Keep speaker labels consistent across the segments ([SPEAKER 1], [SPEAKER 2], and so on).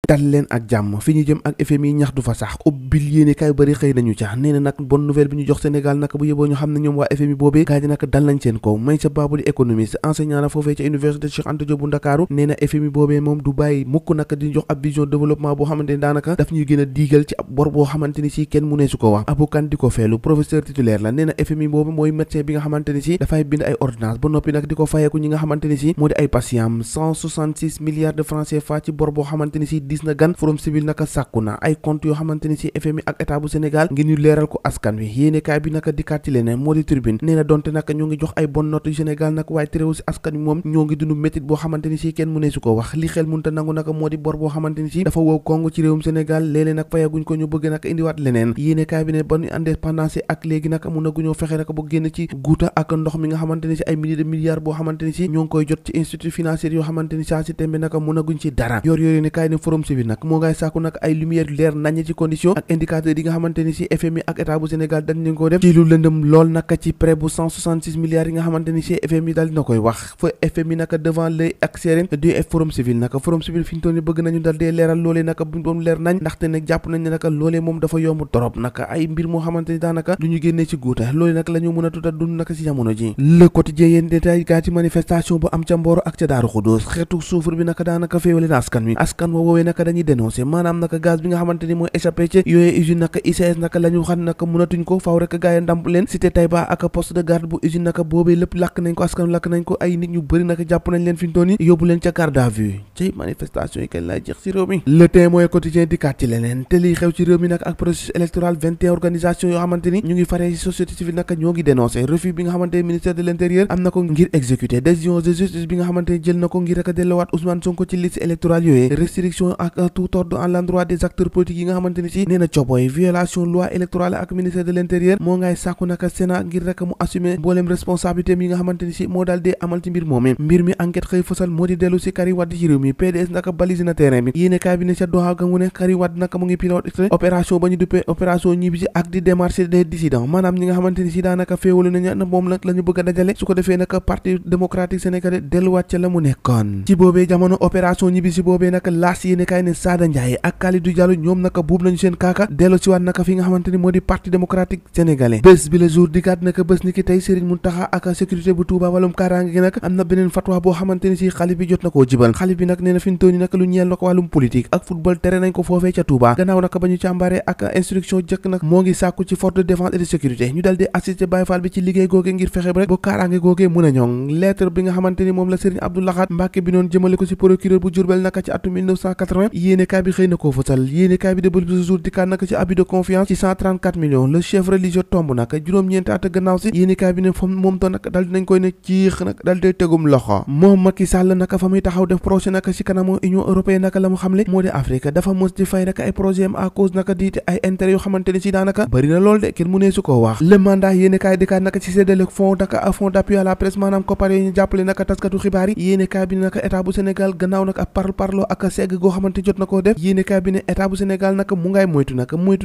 [SPEAKER 1] dal leen ak jàmm fi ñu jëm ak FMI ñaxtu fa sax ubbil yéene kaay bari xëy nañu ca nee na nag bonne nouvelle bi ñu jox Sénégal nag bu yeboo ñu xam ne ñoom waa FMI boobee gaa ñi nag dal nañ seen kaw may sa baabuli économiste enseignant la foofee ca université Cheikh Anta Diop bu Ndakaaru nee na FMI boobee moom du bàyyi mukk nag di jox ab vision développement boo xamante ni daanaka daf ñuy gën a diigal ci ab bor boo xamante ni si kenn mu ne su ko wax abukan di ko feelu professeur titulaire la nee na FMI boobu mooy médecin bi nga xamante ni si dafay bind ay ordonnance ba noppi nag di ko fayeeku ñi nga xamante ni si moo di ay patient 166 milliards de francs CFA ci bor boo xamante ni si dis na gan Forum Civil naka sàkku na ay compte yoo xamante ni si FMI ak état bu Sénégal ngir ñu leeral ko askan wi yéene kaay bi naka dikkaat ci leneen moo di Tribune nee na donte naka ñoo ngi jox ay bonne note yu Sénégal nag waaye terewu si askan wi moom ñoo ngi dund métit boo xamante ni si kenn mu ne su ko wax li xel munta nangu naka moo di bor boo xamante ni si dafa wow kong ci réewum Sénégal léeg-léeg nag fayaguñ ko ñu bëgg naka indiwaat leneen yéene kaay bi ne ba ñu indépendance ak léegi naka mun naguñoo fexe naka ba génn ci guuta ak ndox mi nga xamante ni si ay milliers de milliards boo xamante ni si ñoo ngi koy jot ci institut financier yoo xamante ni saa si tembe naka mun naguñ ci dara yor yéene kaay ne Forum Civil nag moo ngay sàkku nag ay lumière leer nañ ci condition ak indicateur yi nga xamante ni si FMI ak état bu Sénégal dañ leen ko def ci lu lëndëm lool naka ci prêt bu 166 milliards yi nga xamante ni si FMI daal dina koy wax fa FMI naka devant l'œil ak seren du Forum Civil naka Forum Civil fi ñu toll ni bëgg nañu dal dee leeral loolee naka bu doon leer nañ ndaxte nag jàpp nañ ne naka loolee moom dafa yomb torop naka ay mbir moo xamante ni daanaka du ñu génnee ci guuta loolee nag la ñu mën a tuta dund naka ci jamono ji Le Quotidien yéen détail gaa ci manifestation bu am ca Mboro ak ca Daaru Xudoos xeetu suufur bi naka daanaka féewale na askan wi askan wa woowee naka dañuy dénoncé maanaam naka gaz bi nga xamante ni mooy échappé ci yooyee usine naka ICS naka la ñu xam naka mënatuñ ko faaw rek gaay ndàmp leen cité Taïba ak poste de garde bu usine naka boobee lépp lakk nañ ko askan lakk nañ ko ay nit ñu bëri naka jàpp nañ leen fi ñu toon yi yóbbu leen ca garde à vue ci manifestation yi kañ laay jeex ci réew mi Le Témoin Quotidien dikkaat ci leneen te liy xew ci réew mi nag ak processus électoral 21 organisation yoo xamante ni ñu ngi faree ci société civile naka ñoo ngi dénoncé refus bi nga xamante ni ministère de l'intérieur am na ko ngir exécuter décision de justice bi nga xamante ni jël na ko ngir rek a delluwaat Ousmane Sonko ci liste électorale yooyu restriction ak tout ordre à l'endroit des acteurs politiques yi nga xamante ni si nee na coboy violation loi électorale ak ministère de l'intérieur moo ngay sàkku naka Sénat ngir rek mu assumer mboolem responsabilité yi nga xamante ni si moo daal dee amal ci mbir moomee mbir mi enquête xëy fësal moo di dellu si Karim Wade ci réew mi PDS naka balise na terrain bi yéene kaay bi ne ca Doha ga mu ne Karim Wade naka mu ngi pilote opération ba ñu duppee opération ñibbisi ak di démarcher des dissidents maanaam ñi nga xamante ni si daanaka féewalu nañu na moom nag la ñu bëgg a dajale su ko defee naka parti démocratique sénégalais delluwaat ca la mu nekkoon ci boobee jamono opération ñibbisi boobee naka laas yéene kaay ne Sada Ndiaye ak Kalidou Diallo ñoom naka buub nañu seen kaaka dellu si waat naka fi nga xamante ni moo di parti démocratique sénégalais bés bi le jour dikkaat naka bés ni ki tey Serigne Mountakha ak sécurité bu Touba wàllum kaaraange gi nag am na beneen fatwa boo xamante ni si xalif bi jot na koo jibal xalif bi nag nee na fi ñu toll nii naka lu ñeel na ko wàllum politique ak football tere nañ ko foofee ca Touba gannaaw naka ba ñu càmbaree ak instruction jëkk nag moo ngi sàkku ci force de défense et de sécurité ñu dal di assister Baye Fall bi ci liggéey googe ngir fexe ba rek bu kaaraange googe mun a ñoŋ lettre bi nga xamante ni moom la Serigne Abdou Lahad Mbacké bi noon jëmale ko ci procureur bu Diourbel naka ci atum 1980 yéenekaay bi xëy na koo fësal yéenekaay bi de bés bi jour dikkaat naka ci abus de confiance ci 134 millions le chef religieux tomb naka juróom-ñeenti at gannaaw si yéenekaay bi ne fam moom to nag dal dinañ koy ne ciix nag dal di tegum loxo moom Macky Sall naka fa muy taxaw def projet naka ci kanamu Union européenne naka la mu xamle moo di Afrique dafa mos di fay naka ay projet am à cause naka diite ay intérêt yoo xamante ni si daanaka bëri na lool de kenn mu ne su ko wax le mandat yéenekaay dikkaat naka ci séddale fonds naka fonds d'appui à la presse maanaam koppar yi ñu jàppale naka taskatu xibaar yi yéenekaay bi naka état bu Sénégal gannaaw nag ab parlo ak segg goo xamante jot na koo def yéenekaay bi ne état bu Sénégal naka mu ngay moytu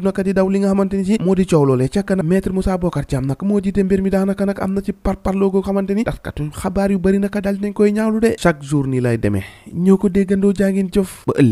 [SPEAKER 1] naka di daw li nga xamante ni si moo di coow loolee ca kanam maître Moussa Bocar Thiam naka moo jiite mbir mi daanaka nag am na ci parlo goo xamante ni taskatu xabaar yu bëri naka daal dinañ koy ñaawlu de chaque jour nii lay demee ñoo ko déggandoo jaa ngeen jëf ba ëllëg